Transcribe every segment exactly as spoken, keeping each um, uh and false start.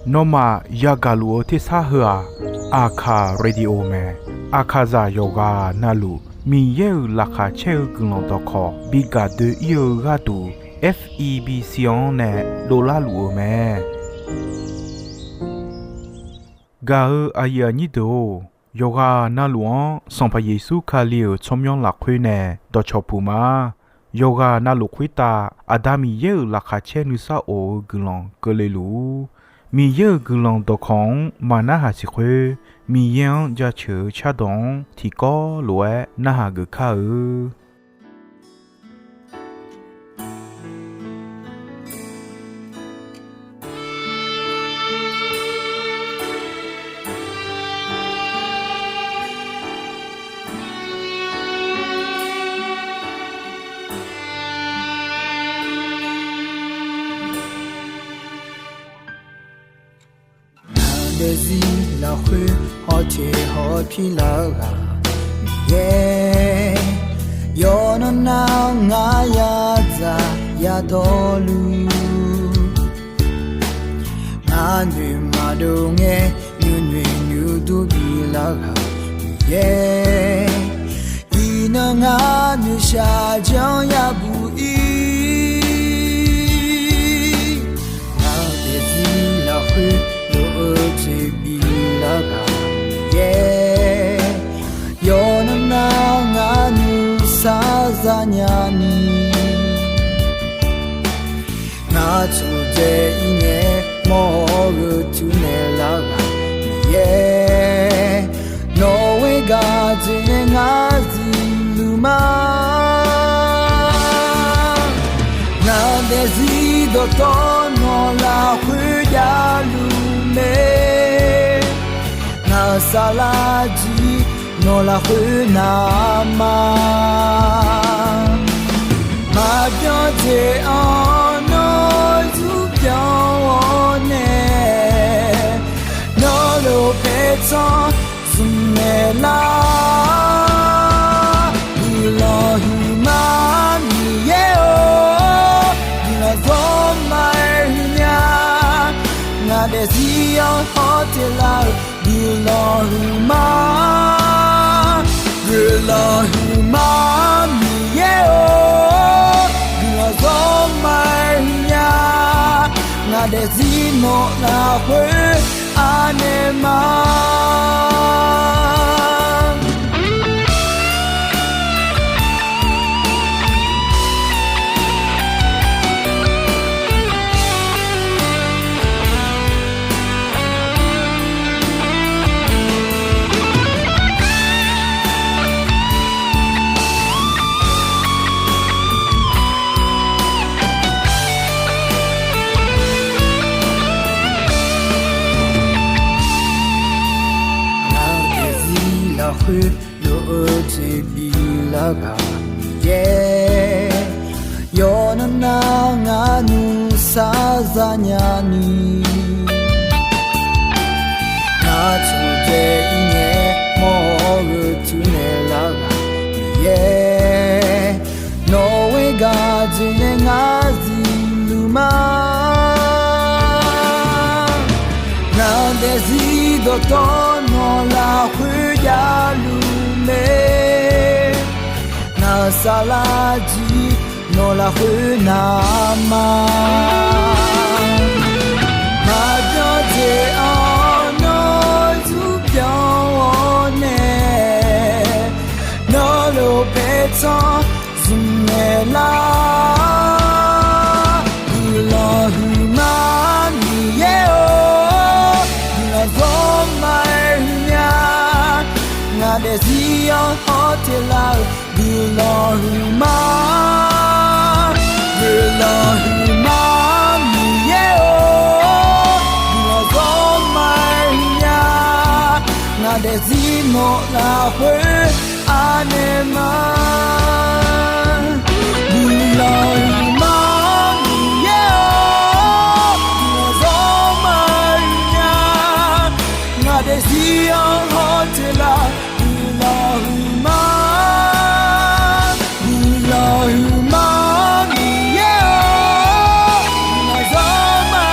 Nawmaf yagaq luf-eu tersar heu-aq, Aqkaq Radio mae. Aqkaqzaq yawqghaq navluf Miqyaer-euq laqkhaq caer-eu guiqlanq dawqkawq bi gaq doe-ir-eu gharduq, F E B C-anr nae dovlar luf-eu mae. Gaq-eu aqyuif aqnyir deuq-or, yawqghaq navluf-anr Sanqpaq Yeqsur Kali-euq tsawrmyanr lafkhoer nae dawqcawq puq ma. Yawqghaq navluf khoertav Aqda Miqyaer-euq laqkhaq caer nuisar of-eu guiqlanq keuvle luf-ur. Miqyaer-euq guiqlanq dawqkawq-anr maqnarhaq siq khoer, Miqyaer-anr jaceuq-eu cardawq-anr tiqkawv lof-aer narhaq geuf kar-eu. Ngaq daefzir lafkhoer hawteq hawpir lar-eu ghaq Miqyaer, yawqnan nar ngar yadzaq yadawrluf, ngar noeq maqdov ngae nuinoeq nuidur bilar ghaq Miqyaer, iqnan ngar noeqshaq janr yabuq ir. Ngaq daefzir lafkhoer lof-eu jeq bilar ghaq Miqyaer, yawqnan nar ngar nuisar zanya ni, ngar tsofdzae ir ngae mawr-eu teunaeq lar ghaq Miqyaer, nawq-euq gaq jeq nae ngar zifluf ma. Ngaq daefzir dawqtawvluf nawq lafkhoer javluf mae, ngaq saflar jir nawq lafkhoer navma, maqbyan jeq-anr nawr zurpyanq-awr nae, nawr lof paertsanr zmqmaeq lar. Guiqlanq huiqma Miqyaer-or, guiqlanq zawrmaqaer huiqnya, ngaq daefzir-anr hawteq lar-euq guiqlanq huiqma, guiqlanq huiqma Miqyaer-or, guiqlanq zawrmaqaer huiqnya, ngaq daefzir nawq lafkhoer anaeq ma. Ngaq daefzir lafkhoer lof-eu jeq bilar ghaq Miqyaer, yawqnan nar ngar nuisar zanya ni, ngar tsofdzae ir ngae mawr-eu teunaeq lar ghaq Miqyaer, nawq-euq gaq jeq nae ngar zifluf ma. Ngaq daefzir dawqtawvluf nawq lafkhoer javluf mae, ngaq saflar jir nawq lafkhoer navma, maqbyan jeq-anr nawr zurpyanq-awr nae, nawr lof paertsanr zmqmaeq lar. Guiqlanq huiqma Miqyaer-or, guiqlanq zawrmaqaer huiqnya, ngaq daefzir-anr hawteq lar-euq guiqlanq huiqma, guiqlanq huiqma Miqyaer-or, guiqlanq zawrmaqaer huiqnya, ngaq daefzir nawq lafkhoer anaeq ma. Guiqlanq huiqma Miqyaer-or, guiqlanq zawrmaqaer huiqnya, ngaq daefzir-anr hawteq lar. Guiqlanq huiqma, guiqlanq huiqma Miqyaer-or, guiqlanq zawrma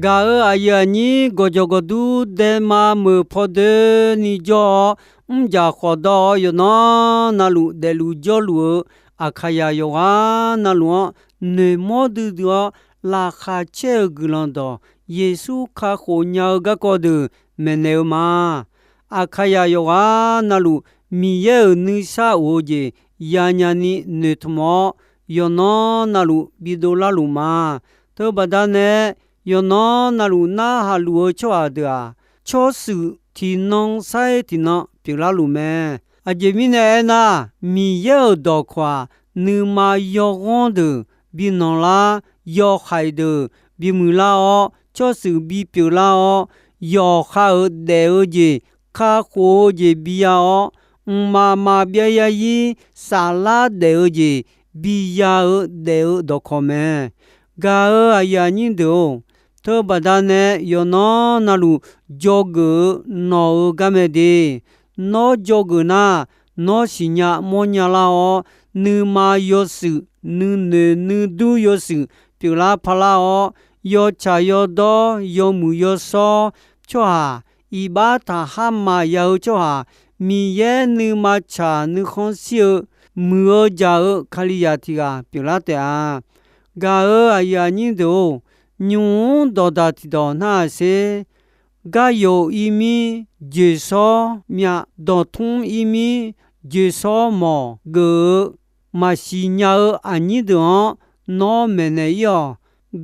Gaq-euq aqyuif aqnyir gawqjawq gawqdur daema meuq pawdoeni jawr-awr, mrjaq khawf dawr-awr yawqnan navluf daefluf jawrluf-eu Aqkaqyaq yawqghaq navluf-anr noeqmawr duidui-awr, laqkhaq caer-eu guiqlanq dawq Yeqsur kakhof nya-eu garkawv deuq maeqnaeq-eu ma. Aqkaqyaq yawqghaq navluf Miqyaer-euq nuisar of-eu jeq yanya ni noeqtmq-awr, yawqnan navluf bidov larluf ma. Teubaqda nae, yawqnan navluf narhaq luf-eu tsawrhaq deuq-aq, tsawrshuif tiqnan sair tiqnan pyeuflar luf mae. Aqjeq mirnae aernar, Miqyaer-euq dawqkawq-aq, nuima yawghanr deuq binanq lar, yawhaiq deuq bimuiq lar-awr, tsawrshuif bipyeuf lar-awr, yawqha-euq daef-eu jeq, kakhof-eu jeq biya-awr, mqmaq maqbyav zarzir saflar daef-eu jeq biya-eu daef-eu dawqkawq mae. Gaq-euq aqyuif aqnyir deuq-or, teubaqda nae yawqnan navluf dzawgeuf-eu nawq-euq garmae de. Nawr dzawgeuf nar, nawr siqnya mawrnya lar-awr, nuima yawshuif, nuinoeq nuidur yawshuif pyeuflar parlar-awr, yawtsaq yawdawr, yawmuiq yawshawr, tsawrhaq iqbax taqhar maqya-eu tsawrhaq, Miqyaer nuima tsaq nuikhanr shir-eu, muiq-eu jaq-eu Kalizaq tiq ghaq pyeuflar taef-a. Gaq-euq aqyuif aqnyir deuq-or, nymq-mr dawqdaq tiqdawq narhaq sher. Garyawf ir mir joeqshawr myav, dawqtmr ir mir joeqshawr mawq geuf-eu, maqsiq nya-eu aqnyir deuq-anr nawr maeqnaeq ir-awq.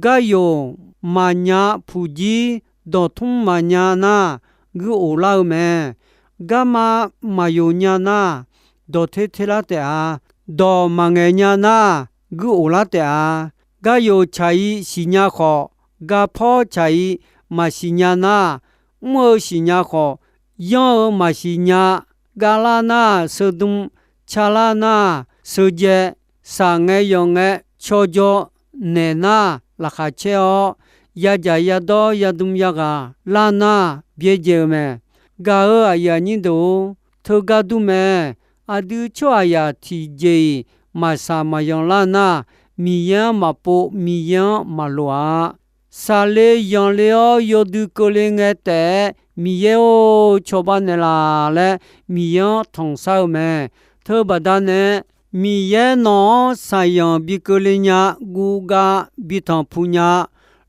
Garyawf maqnya puq jir dawqtmr maqnya nar, guir of lar-eu mae. Garma maqyawf nya nar, dawq ter ter lar taef-a. Dawq maqngaeq nya nar, guir of lar taef-a. Garyawf tsaq-ir siqnya khawf, garpawr tsaq-ir maqsiq nya nar, mr-eu siqnya khawf, yanr-eu maqsiq nya, gavlar nar seudm, calar nar seudzae, shaq ngae yawq ngae cawjaw naeq nar laqkhaq caer-awr, yadzaq yadawr yadm yaghaq lar nar byaerdzae-eu mae. Gaq-euq aqyuif aqnyir deuq-or, teugar dur mae. Aqdui tsawrhaqzaq tiqjeq-iq maqsaq maqyanq lar nar, Miqyaer-anr maqpov, Miqyaer-anr maqloq-a. Saqle yanqle-awr yawdui keuvle ngae taef-aer, Miqyaer-or, cawba naeqlaf laer Miqyaer-anr tanqsar-eu mae. Teubaqda nae, Miqyaer nawq-anr saqyanq bi keuvle nya, guvgav bi tanqpuq nya,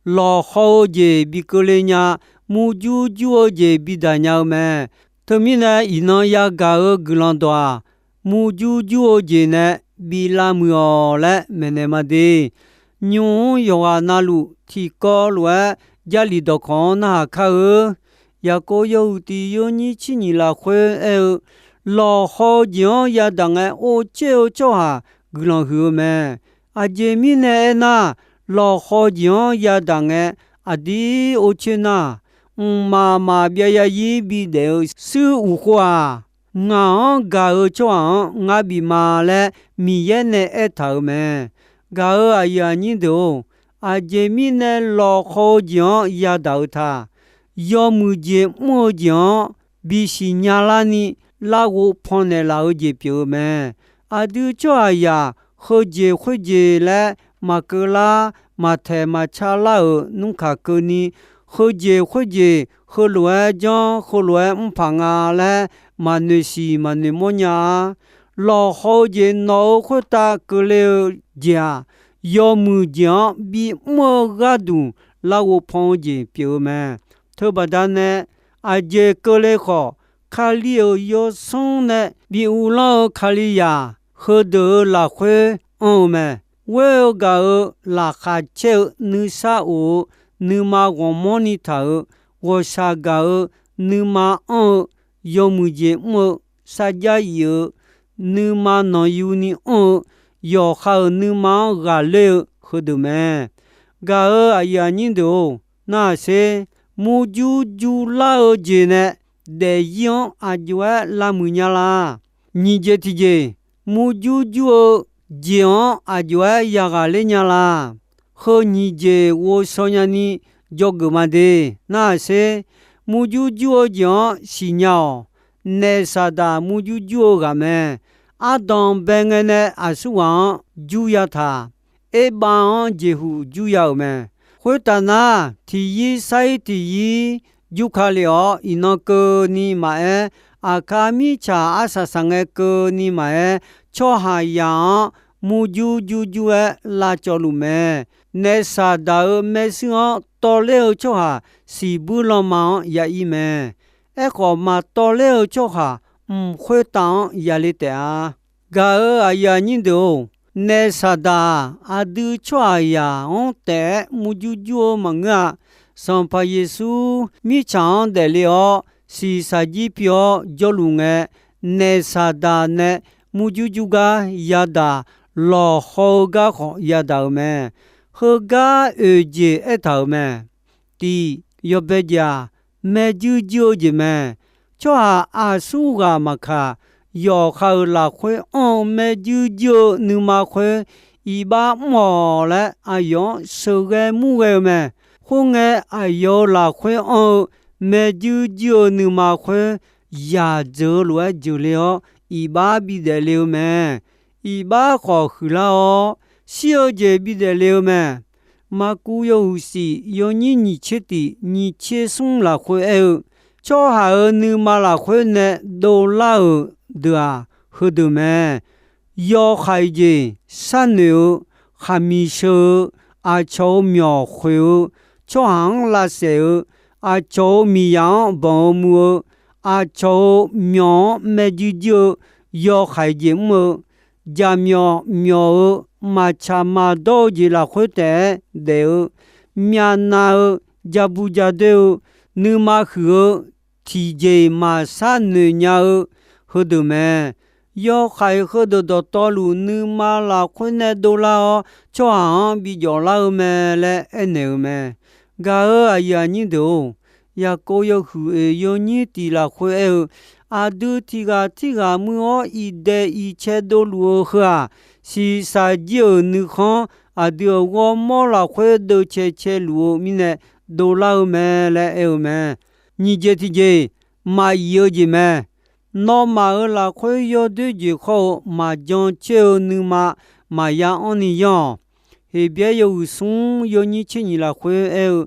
lawqhaw-eu jeq bi keuvle nya, murjur jur-eu jeq bidaq nya-eu mae. Teumirnae iqnan yagaq-eu guiqlanq dawq-aq, murjur jur-eu jeq nae bi lavmuiq-awq laer maeqnaeq ma de. Nymq-mr yawqghaq navluf tiqkawv lof-aer Jarlif dawqkawq-anr narhaq kar-eu. Yaqkov yawhuiq tiq yawnyir tser nyiq lafkhoer aer-eu, lawqhaw-eu jeq-anr yadaq ngae or caer-eu tsawrhaq guiqlanq huiq-eu mae. Aqjeq mirnae aernar, lawqhaw-eu jeq-anr yadaq ngae aqdir or caer nar, mqmaq maqbyav zarzir bidaef-eu shuir uq khov-aq, ngaq-anr gaq-eu tsawrhaq-anr ngar bif ma laer Miqyaer nae aertaq-euq mae. Gaq-euq aqyuif aqnyir deuq-or, aqjeq mirnae lawqhaw-eu jeq-anr yadaq-eu ta, yawmuiq jeq mr-eu jeq-anr bisiq nya larni larghov pannaeq laf-eu jeq pyeuf-eu mae. Aqdui tsawrhaqzaq heujeq khoerjeq laer maqkeuv lar, maqtaeq maqca lar-euq nmrkaq keuvni, heujeq khoerjeq heulof-aer janr heulof-aer mrpaq nga laer maqnoeq siq maqnoeq mawrnya-a. Lawqhaw-eu jeq nawq-euq khoertav keuvle-eu jeq-aq, yawmuiq jeq-anr bimr-eu gharduq larghov pan-eu jeq pyeuf-eu mae. Teubaqda nae, aqjeq keuvle khawf, Kali-euq yawsanr nae bi uvlanr-eu Kalizaq heudeuq-euq lafkhoer anr-eu mae. Ghoer-eu gaq-euq laqkhaq caer-eu nuisar of-eu nuima ghawqmanrni taq-euq ghawqshaq gaq-euq nuima anr-eu yawmuiq jeq mr-eu sarjax if-eu nuima nanqyuni anr-eu yawqha-euq nuima-anr ghaqler-eu heudeuq mae. Gaq-euq aqyuif aqnyir deuq-or, narhaq sher. Murjur jur lar-eu jeq nae daefzir-anr aqjox-aer lavmuiq nya la? Nyiq jeq tiqjeq, murjur jur-eu jeq-anr aqjox-aer yaghaq ler nya la? Heu nyiq jeq ghovshaw nyani dzawgeuf ma de. Narhaq sher. Murjur jur-eu jeq-anr siqnya-awq. Naef Saqdaq murjur jur-eu ghaq mae. Ardanq bae ngae nae aqsurghaq-anr jur ya taq. Erbav-anr jeqhuq jur ya-euq mae. Khoertaf nar, tiq yir sar-ir tiq yir jur ka lef-awr, iqnan keuvni maqaer, aqkar mirtsaq arsaq saqngae keuvni maqaer, tsawrhaqzaq-anr murjur jurjur-aer lavcawv luf mae. Naef Saqdaq-euq maershuir-anr tawvler-eu tsawrhaq siqbuir lanma-anr ya ir mae. Aerkhawf, maqtawvler-eu tsawrhaq mq khoertav-anr yale taef-a. Gaq-euq aqyuif aqnyir deuq-or, Naef Saqdaq-aq, aqdui tsawrhaqzaq-anr taef-aer murjur jur-eu maqngeur-a. Sanqpaq Yeqsur mirtsaq-anr daefle-awr, shiqshaq jir pi-awr jawrluf ngae, Naef Saqdaq nae murjur jur gar yadaq, lawqhaw-eu gar khawf yadaq-euq mae. Heugar oeq jeq aertaq-euq mae. Tiq, yawbae jeq-aq, maerjuir juir-eu jeq mae. Tsawrhaq aqsur ghaq maqkaq, yawqha-euq lafkhoer anr-eu maerjuir juir-eu nuima khoer, iqbax mr-awq laer aqyawf-anr sheuqghae murghae-eu mae. Khoerngae, aqyawf-euq lafkhoer anr-eu maerjuir juir-eu nuima khoer, yaq dzeuq-eu lof-aer jeuqle-awr, iqbax bidaef le-eu mae. Iqbax khawf huiqlar-awr, shir-eu jeq bidaef le-eu mae. Maqkuv yawhuiq shif yawnyir nyiq tser tiq nyiq tser smr lafkhoer aer-eu, tsawrhaq-euq nuima lafkhoer nae dovlar-euq deuq-aq, heudeuq mae. Yawhaiq jeq sharnoeq-eu, khaqmiq sheu-eu, aqcawq-euq myawq khoeq-eu, tsawrhaq-anr lavsaef-eu, aqcawq-euq miqzaq-anr banq-eu mu-eu, aqcawq-euq myawq-anr maerjuir juir-eu, yawhaiq jeq mr-eu, jaqmyawf myawq-eu, maqtsaq maqdawr-eu jeq lafkhoer taef-aer daef-eu, myavnav-eu, jabu jadoer-eu, nuima huiq-eu, tiqjeq-iq maqshar noeq nya-eu, heudeuq mae. Yawhaiq heudeuq dawqtawvluf nuima lafkhoer nae dovlar-awr, tsawrhaq-anr bijawf lar-eu mae laer aernaeq-eu mae. Gaq-euq aqyuif aqnyir deuq-or, Yaqkov yawhuiq oeq yawnyir tiq lafkhoer aer-eu, aqdui tiq ghaq tirghaq muiq-awr iqdaeq iqcae dovluf-eu heu-aq, shiqshaq jir-euq nuikhanr aqdui-euq ghawrmawr lafkhoer deuvcae cae luf-eu mirnae dovlar-eu mae laer aer-eu mae. Nyiq jeq tiqjeq, maqyif-eu jeq mae. Nawmaf-euq lafkhoer yawdoer jeq khawr-eu maqjan coer-eu nuima maqya anr ni yanr-awq. Heqbyaer yawhuiq smr yawnyir tser nyiq lafkhoer aer-eu,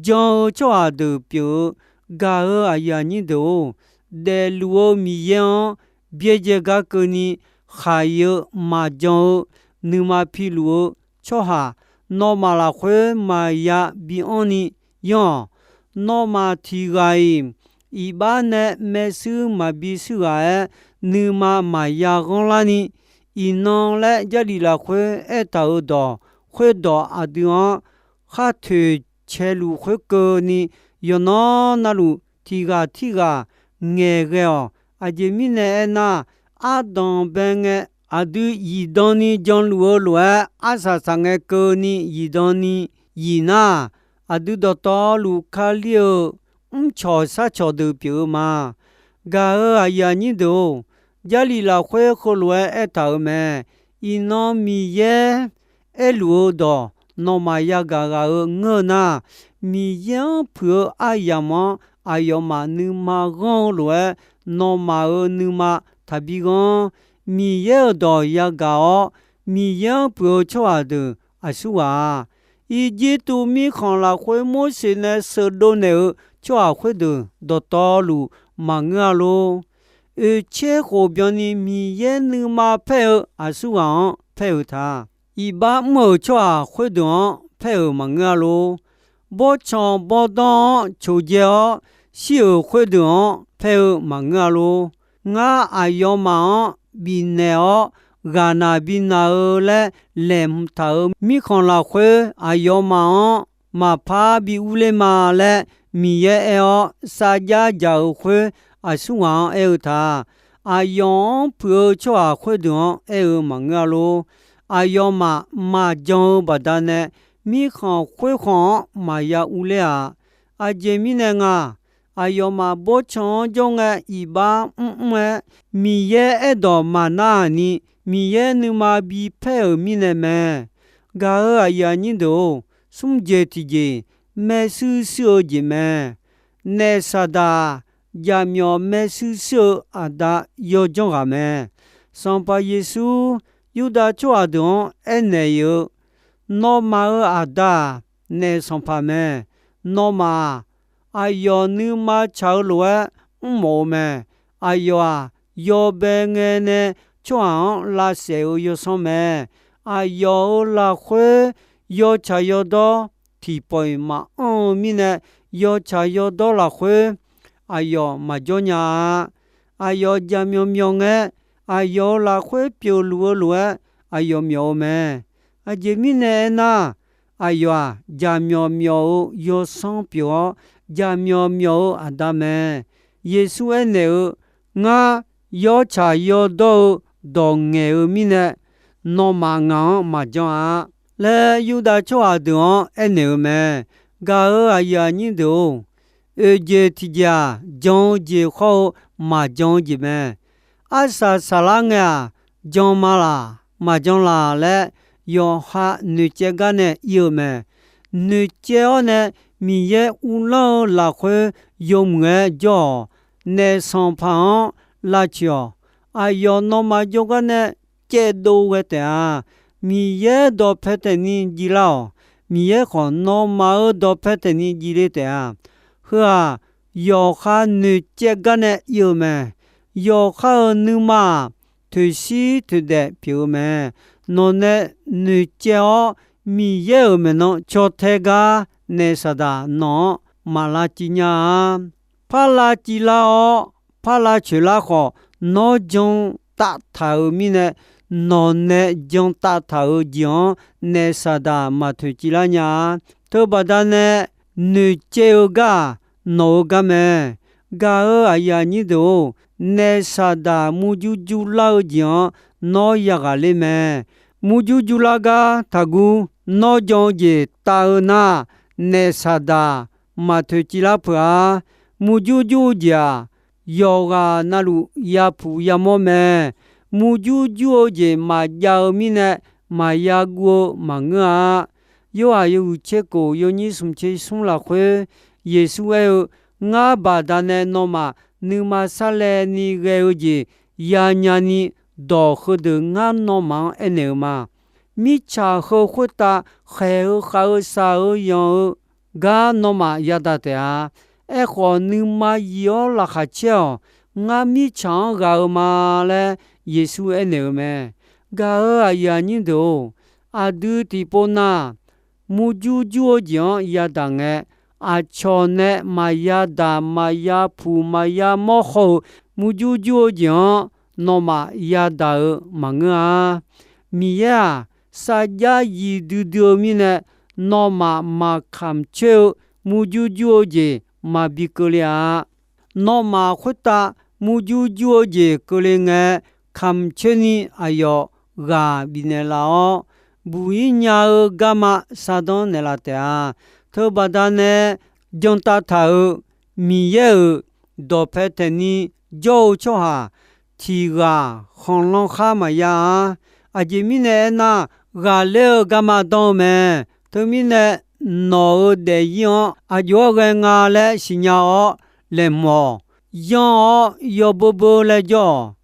jan-eu tsawrhaq deuq pyeuf-eu, gaq-euq aqyuif aqnyir deuq-or, daefluf-eu Miqyaer-anr byaerdzae gar keuvni khaq-iq-eu maqjan-eu nuima piluf-eu tsawrhaq, nawmaf lafkhoer maqya bianr ni yanr-awq. Nawmaf tiq ghaq-iq iqbax nae maershuir maqbi shuir ghaq-aer, nuima maqya ghanr larni, iqnan laer Jarlif lafkhoer aertaq-euq dawq khoerdawq aqdui-anr khar toeq caeluf khoerkeuvni, yawqnan navluf tiq ghaq tirghaq ngaeqghae-awq. Aqjeq mirnae aernar, ardanq bae ngae, aqdui zifdan ni janluf-eu lof-aer, arsaq saqngae keuvni zifdan ni zif nar, aqdui dawqtawvluf Kali-euq mrcawq sharcawq deuq pyeuf-eu ma. Gaq-euq aqyuif aqnyir deuq-or, Jarlif lafkhoer heulof-aer aertaq-euq mae. Iqnan Miqyaer aerluf-eu dawq nawmaf yagaq ghaq-eu ngeur-eu nar, Miqyaer-anr puiq-eu aryamq-anr aqyawfmaf nuima ghanr-eu lof-aer, nawmaf-euq nuima taqbi ghanr. Miqyaer-euq dawq yagaq-awr, Miqyaer-anr puiq-eu tsawrhaq deuq aqsurghaq-a. Irjirtuv mirkhanq lafkhoer Morseq nae sheuqdov naeq-eu tsawrhaq khoerdeuq dawqtawvluf maqngeur-a lor. Oeqtser khof byanni Miqyaer nuima paer-eu aqsurghaq-anr paer-euq ta. Iqbax mr-euq tsawrhaq khoerdeuq-anr paer-euq maqngeur-a lor. Bawrtsanq bawrdanr-anr coqdzae-awr shir-euq khoerdeuq-anr paer-eu maqngeur-a lor. Ngar aqyawfmaf-anr bifnaeq-awr ghaqnaq bi naq-eu laer laeqhmq taq-euq mirkhanq lafkhoer aqyawfmaf-anr maqpar bi urler ma laer Miqyaer aer-awr sarjax dzaq-euq khoer, aqsurghaq-anr aer-eu ta. Aqyawf-anr puiq-eu tsawrhaq khoerdeuq-anr aer-eu maqngeur-a lor. Aqyawfmaf maqjan-eu baqdanae, mirkhanq khoerkhanq-anr maqya urler-a. Aqjeq mirnae nga, aqyawfmaf bawrtsanq-anr jawr ngae iqbax mrmr-aer, Miqyaer aerdawq maqnar-aq ni, Miqyaer nuima bipaer-euq mirnae mae. Gaq-euq aqyuif aqnyir deuq-or, smr jeq tiqjeq maershuir shuir-eu jeq mae. Naef Saqdaq-aq, jaqmyawf maershuir shuir-eu aqda yawdzanr ghaq mae. Sanqpaq Yeqsur Yurdav tsawrhaq deuq-anr aernaeq-eu, Nawmaf-euq aqda-aq, naef sanqpaq mae. Nawmaf-aq, aqyawf nuima tsaq-eu lof-aer mrmawf-eu mae. Aqyawf-aq, yawbae ngae nae tsawrhaq-anr lavsaef-eu yawsanr mae. Aqyawf-euq lafkhoer yawtsaq yawdawr tiqpawf-iq maqanr-eu mirnae, yawtsaq yawdawr lafkhoer aqyawf maqjawr nya-a. Aqyawf jaqmyawf myawf ngae, aqyawf-euq lafkhoer pyeufluf-eu lof-aer aqyawf myawf-eu mae. Aqjeq mirnae aernar, aqyawf-aq, jaqmyawf myawf-eu yawsanr pyeuf-awr, jaqmyawf myawf-eu aqda mae. Yeqsur aernaeq-eu, Ngar yawtsaq yawdawr-eu dawq ngaeq-eu mirnae, nawmaf ngaq-anr maqjan-a laer, Yurdav tsawrhaq deuq-anr aernaeq-eu mae. Gaq-euq aqyuif aqnyir deuq-or, oeq jeq tiq jeq-aq, jan-eu jeq khawr-eu maqjan-eu jeq mae. Arsaq saqlar ngae-aq, jan ma laq, maqjan laq laer, yawqha noeqcaev gar nae ir-eu mae. Noeqcaev-awr nae Miqyaer uvlanr-eu lafkhoer yawmuiq-aer jawr-awq. Naef sanqpaq-anr lavtsoeq-awq. Aqyawf nawmaf jawrgar nae caevdov ghae taef-a. Miqyaer dawqpae taef ni jir lar-awq. Miqyaer khawf nawmaf-euq dawqpae taef ni jir le taef-a. Heu-aq, yawqha noeqcaev gar nae ir-eu mae. Yawqha-euq nuima-aq, toeqshir toeqdaef pyeuf-eu mae. Nawq nae noeqcaev-awr, Miqyaer-euq maeqnan caw tae gar naef Saqdaq nawq-anr maq lavciv nya-a. Par lavciv lar-awr, par lavcoeq lar khawf, nawr jan taf taq-euq mirnae, nawq nae jan taf taq-euq jeq-anr naef Saqdaq maq toeqciv lar nya-a. Teubaqda nae noeqcaev-eu gar-aq, nawq-euq gar mae. Gaq-euq aqyuif aqnyir deuq-or, naef Saqdaq murjur jur lar-eu jeq-anr nawr yaghaq ler mae. Murjur jur lar gar taqguv. Nawr jan-eu jeq tav-eu nar, naef Saqdaq maq toeqciv lar peuq-a. Murjur jur-eu jeq-aq, yawqghaq navluf yapuq yamawr mae. Murjur jur-eu jeq maqjav-eu mirnae, maqya guv-eu maqngeur-a. Yorhaq yawhuiq tser kof yawnyir smq tser smr lafkhoer, Yeqsur aer-eu, Ngar baqdanae nawmaf nuima sarlaevni ghae-eu jeq yanya ni, dawq heudeuq ngar nawmaf-anr aernaeq-eu ma. Mirtsaq heu khoertav khaeq-eu khav-eu shaq-eu yanq-eu gar nawmaf yadaq taef-a. Aerkhawf, nuima yif-awr laqkhaq caer-awq. Ngar mirtsaq-anr ghaq-eu ma laer Yeqsur aernaeq-eu mae. Gaq-euq aqyuif aqnyir deuq-or, aqdui tiqpov na murjur jur-eu jeq-anr yadaq ngae, aqcawq nae maqya daq, maqya puq, maqya mawr haw-euq murjur jur-eu jeq-anr nawmaf yadaq-eu maqngeur-a. Miqyaer-aq, sarjax zif duidui-eu mirnae, nawmaf maqkamq coer-eu murjur jur-eu jeq maqbi keuvle-a. Nawmaf khoertav murjur jur-eu jeq keuvle ngae, kamq coer ni aqyawf ghaq bifnaeq laf-awr, buq-ir nya-eu garma shardanr naeqlaf taef-a. Teubaqda nae jantav taq-euq Miqyaer-euq dawqpae taef ni jawr-eu tsawrhaq tiq ghaq khanqlan khar maqya-a. Aqjeq mirnae aernar, ghaqler-eu garma danr-eu mae. Teumirnae, nawq-euq daefzir-anr aqjox-aer ghae nga laer siqnya-awr laeqhmq-awq. Yanr-awr yawbeu beu laer jawr-awq.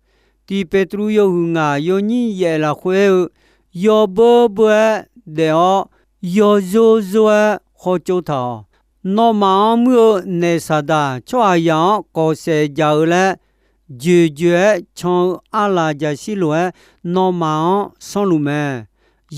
Tiq Peqtruv yawhuiq ngaq yawnyir yaef lafkhoer aer-eu, yawbeu beu-aer daef-awr, yawzor zor-aer khawtsov taq-awq. Nawmaf-anr muir-eu naeq Saqdaq tsawrhaqzaq-anr kawq saef jaq-eu laer, joeqjoeq-aer can-eu arlaq jaqshir lof-aer nawmaf-anr sanrluf mae.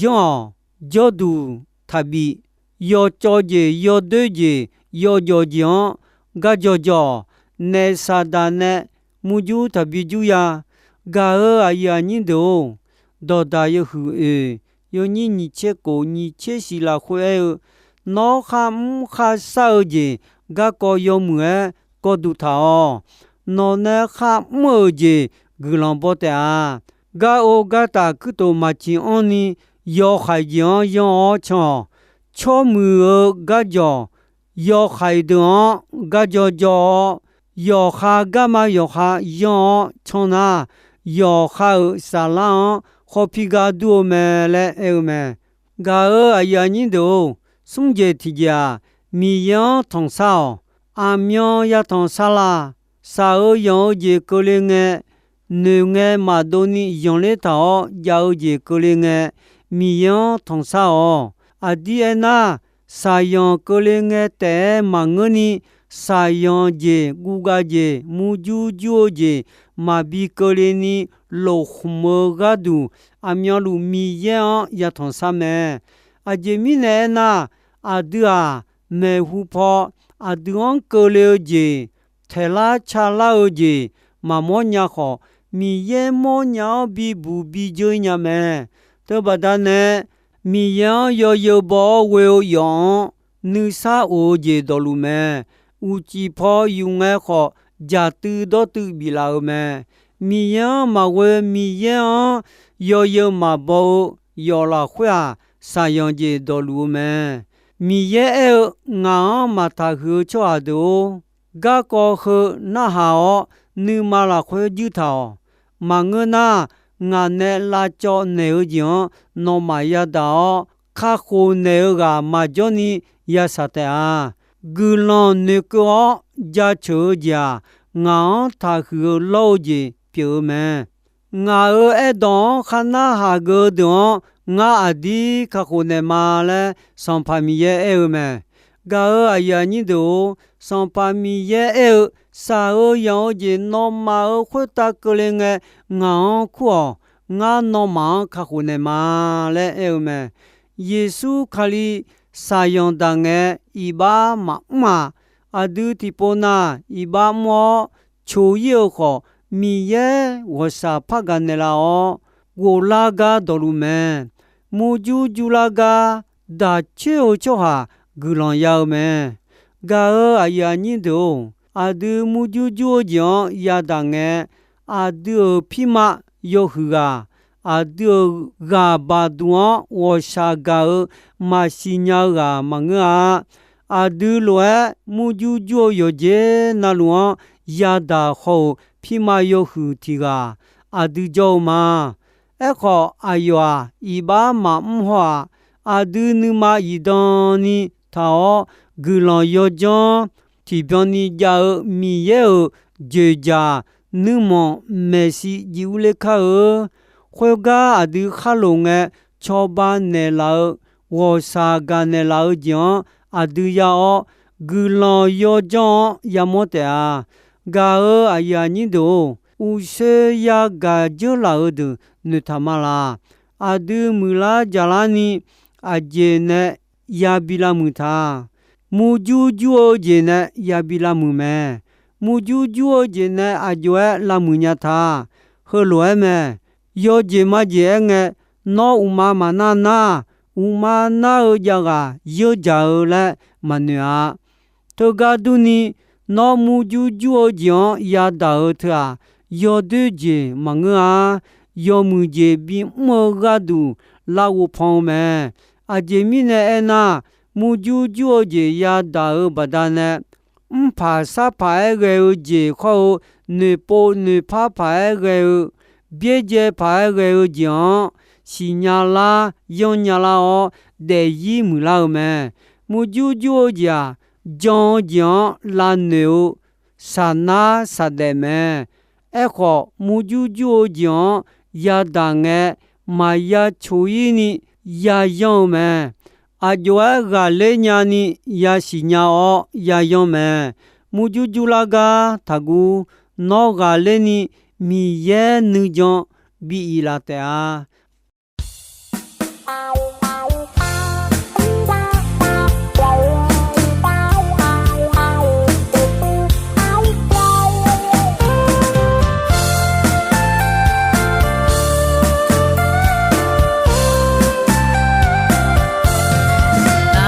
Yanr-awq. Jawrduq taqbif. Yawcawv jeq, yawdoer jeq, yawjawf jeq-anr gar jawqjawq-awq. Naeq Saqdaq nae murjur taqbi jur ya. Gaq-euq aqyuif aqnyir deuq-or, Dawqdaq yawhuiq oeq yawnyir nyiq tser kof nyiq tser shiq lafkhoer aer-eu, Nawr kharmr kharshar-eu jeq garkawv yawmuiq-aer kawvduq taq-awq. Nawq nae kharmr-euq jeq guiqlanq baw taef-a. Gar ov gar taf kuirtof maqciq anrni, yawhaiq jeq-anr yanr-awr can-awq. Tsawrmuiq-euq garjawq yawhaiq deuq-anr gar jawqjawq-awr, yawqha garma yawqha yanr-awr can nar, yawqha-euq saflar-anr khawf pi gar dur-eu mae laer aer-eu mae. Gaq-euq aqyuif aqnyir deuq-or, smr jeq tiqjeq-aq, Miqyaer-anr tanqsar-awq. Aqmyan yatanq sar la. Shaq-eu yanq-eu jeq keuvle ngae, noeq ngae maqdov ni zanqler taq-awr jav-eu jeq keuvle ngae, Miqyaer-anr tanqsar-awq. Aqdir aernar, shaqzanq keuvle ngae taef-aer maqngeurni, shaqzanq jeq, guvgav jeq, murjur jur-eu jeq maqbi keuvle ni lof khmq-eu gharduq, aqmyanluf Miqyaer-anr yatanq shar mae. Aqjeq mirnae aernar, aqdui-aq, maeqhu paw aqdui-anr keuvle-eu jeq taeqlar calar-eu jeq maqmawr nya khawf, Miqyaer mawrnya-awr bibuq bijeuv-ir nya mae. Teubaqda nae, Miqyaer-anr yawzeu baw-awr ghoe-eu yawf-anr nuisar of-eu jeq dawqluf mae. Uqcif paw yuf ngae khawf, jaqtuiv dawrtuiv biflaf-eu mae. Miqyaer-anr maqghoe, Miqyaer-anr yawzeu maqbaw-eu yawf lafkhoer-aq, shaqzanq jeq dawqluf-eu mae. Miqyaer aer-eu, Ngaq-anr maqtaq huiq-eu tsawrhaq deuq-or, garkawv heu narhaq-awr, nuima lafkhoer juir taq-awq. Maqngeur nar, ngaq nae lavcawv naeq-eu jeq-anr nawmaf yadaq-awr, kakhof naeq-eu ghaq maqjawr ni ya shaq taef-a. Guiqlanq noeqkeuv-awr jaceuq-eu jeq-aq, ngaq-anr taqhuiq-eu lawr-eu jeq pyeuf-eu mae. Ngaq-euq aerdawq-anr khar narhaq geuf-eu deuq-anr, ngar aqdir kakhof naeq ma laer Sanqpaq Miqyaer aer-eu mae. Gaq-euq aqyuif aqnyir deuq-or, Sanqpaq Miqyaer aer-eu, shaq-eu yanq-eu jeq nawmaf-euq khoertav keuvle ngae, ngaq-anr kur-awq. Ngar nawmaf-anr kakhof naeq ma laer aer-eu mae. Yeqsur Kali shaqzanq daq ngae, iqbax maqmr-aq, aqdui tiqpov na iqbax mr-awr coq-ir-eu khawf, Miqyaer ghawqshaq par gaq naeqlaf-awr, ghoflar gar dawqluf mae. Murjur jurlar gar daq coer-eu tsawrhaq guiqlanq ya-eu mae. Gaq-euq aqyuif aqnyir deuq-or, aqdui murjur jur-eu jeq-anr yadaq ngae, aqdui-euq pirma yawhuiq ghaq, aqdui-euq ghaq baqduq-anr ghawqshaq gaq-eu maqsiq nya-eu ghaq maqngeur-a. Aqdui lof-aer murjur jur-eu yawqjeq navluf-anr yadaq haw-euq pirma yawhuiq tiq ghaq aqdui jawr-eu ma. Aerkhawf, aqyawf-aq, iqbax maqmr haw-aq. Aqdui nuima zifdan ni taq-awr, guiqlanq yawdzanr tiqbyan ni jav-eu Miqyaer-euq dzoeqdzaq nuirmanq maeqshi jiv urler kar-eu. Khoergar aqdui khar loq ngae, cawba naeqlaf-eu, ghawqshaq gaq naeqlaf-eu jeq-anr aqdui ya-awr, guiqlanq yawdzanr-anr yamawr taef-a. Gaq-euq aqyuif aqnyir deuq-or, uqshoe yagaq dzeurlaf-eu deuq noeqtaq ma laq. Aqdui muiqlar jaqlar ni aqjeq nae yabi lavmuiq ta. Murjur jur-eu jeq nae yabi lavmuiq mae. Murjur jur-eu jeq nae aq jov-aer lavmuiq nya ta. Heulof-aer mae. Yawjeq majeq aerngae, nawr uqma maqnar nar, uqma nar-eu javghaq yeur dzaq-eu laer maqnoeq-a. Teugar durni, nawr murjur jur-eu jeq-anr yadaq-eu teu-aq, yawdoer jeq maqngeur-a. Yawmuiq jeq bimr-eu gharduq lavghof pan-eu mae. Aqjeq mirnae aernar, murjur jur-eu jeq yadaq-euq baqdanae, mrpaq sarpaq-aer ghae-eu jeq hawr-eu, noeqpov noeqpar paq-aer ghae-eu, byaerdzae paq-aer ghae-eu jeq-anr siqnya lar, yanrnya lar-awr, daefzir muiqlar-eu mae. Murjur jur-eu jeq-aq, jan-eu jeq-anr lavnoeq-eu saqnar saqdaef mae. Aerkhawf, murjur jur-eu jeq-anr yadaq ngae, maqya coq-ir ni yayanr-eu mae. Aq jov-aer ghaqler nyani yasiq nya-awr yayanr mae. Murjur jurlar gar taqguv. Nawr ghaqler ni Miqyaer nuijan bi iq laf taef-a.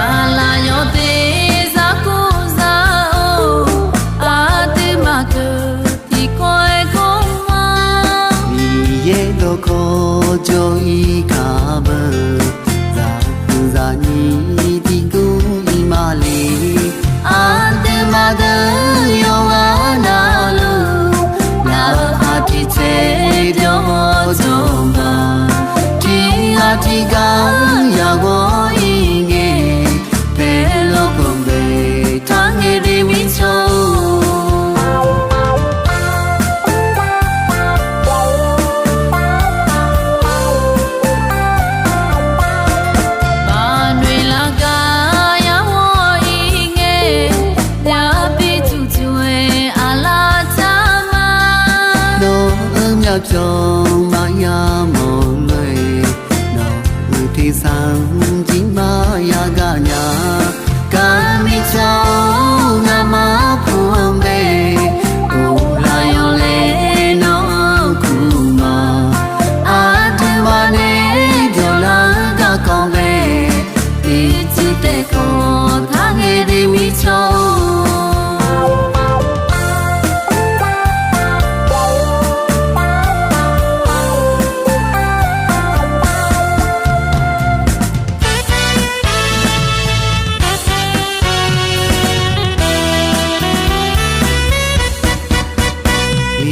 Aqlaf yawq teq zar kur zar-or, aqduimaf keuq tiqkawv-aer gawr ma. Miqyaer dawqkawq jawr Arpyawq maqya mawq lof-aer, nawq-euq tersar-anr jir maqya gaq nya. Gar mirtsaq-or, ngamaf puq-anr bae, uvlaf yawlaeq nawq-anr kuq ma. Aqduimaf nae dawqlar-eu garkawv mae, ircuf taef kawv taq ngae de mirtsaq-or.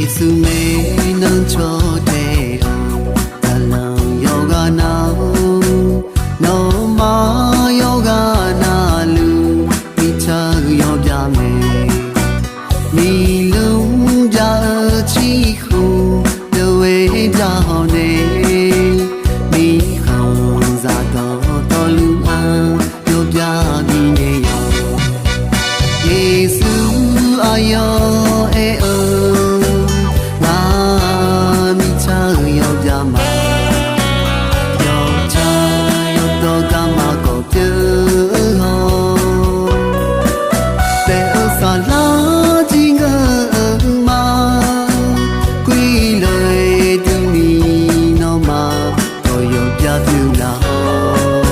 Yeqsur maeqnan caw tae-eu, zaqlanq yawqghaq nar-or, nawmaf yawqghaq navluf, mirtsaq-eu yawbyav mae. Miqlmr bya-eu ciqkhof deuq-aer bya hawq nae, mirkhanqzaq dawqtawvluf-anr yawbyav bifnaeq yawq. Yeqsur aqyawf aer-eu, ngar mirtsaq-eu yawbyav ma. Yawtsaq yawdawr garma kawv pyeuf-eu haw, taef-eu saflar jir ngeur-eu ma. Khoerlof-aer durni nawmaf, kawv yawbyav pyeuf laf-awr,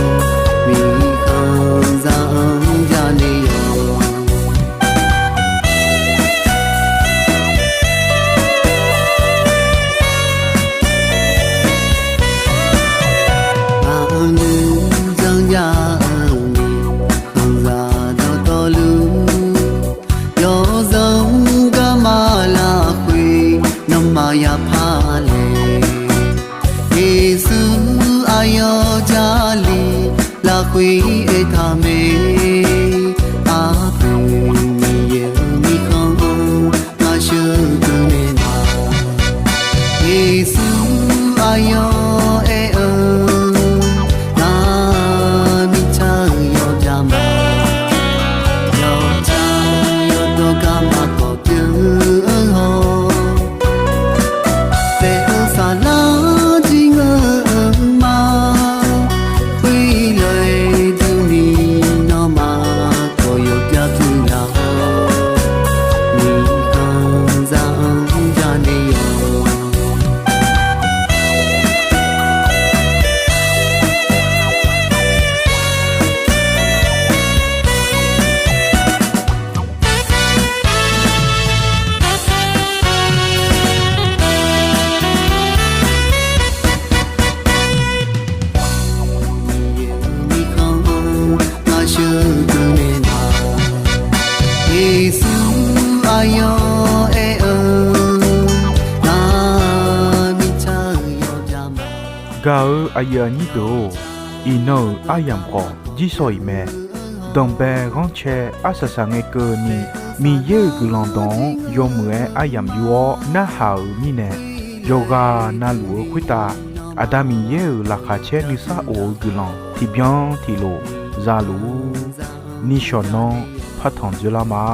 mirkhanqzaq-anr bya naeq yawq. Ngaq-anr nuijanr jav-eu mirkhanqzaq dawqtawvluf, yawzanr garma lafkhoer nawmaf yapar laeq. Yeqsur aqyawf Jarlif lafkhoer aertaq mae. Arpoeq Miqyaer-euq mirkhanq-anr ngar sheuqghae naeq ma. Yeqsur aqyawf aer-eu, ngar mirtsaq-eu yawbyav ma. Yawtsaq yawdawr garma kawv pyeuf-eu haw, taef-eu saflar jir ngeur-eu ma. Khoerlof-aer durni nawmaf, kawv yawbyav pyeuf laf-awr, mirkhanqzaq-anr bya naeq yawq. Miqyaer-euq mirkhanq-anr ngar sheuqghae naeq ma. Yeqsur aqyawf aer-eu, ngar mirtsaq-eu yawbyav ma. Gaq-eu aqyuif aqnyir deuq-or, iqnan-euq aryamq khawf jirsawq iq mae. Danqbae ghanrcae arsaq saq ngae keuvni, Miqyaer-euq guiqlanq dawq-anr yawmuiq-aer aryamq yur-awr narhaq-euq mirnae, yawqghaq navluf-eu khoertav Aqda Miqyaer-euq laqkhaq caer nuisar of-eu guiqlanq tiqbyan tiqlof za luf-ur. Nishawq nanr partanq dzoerlar ma.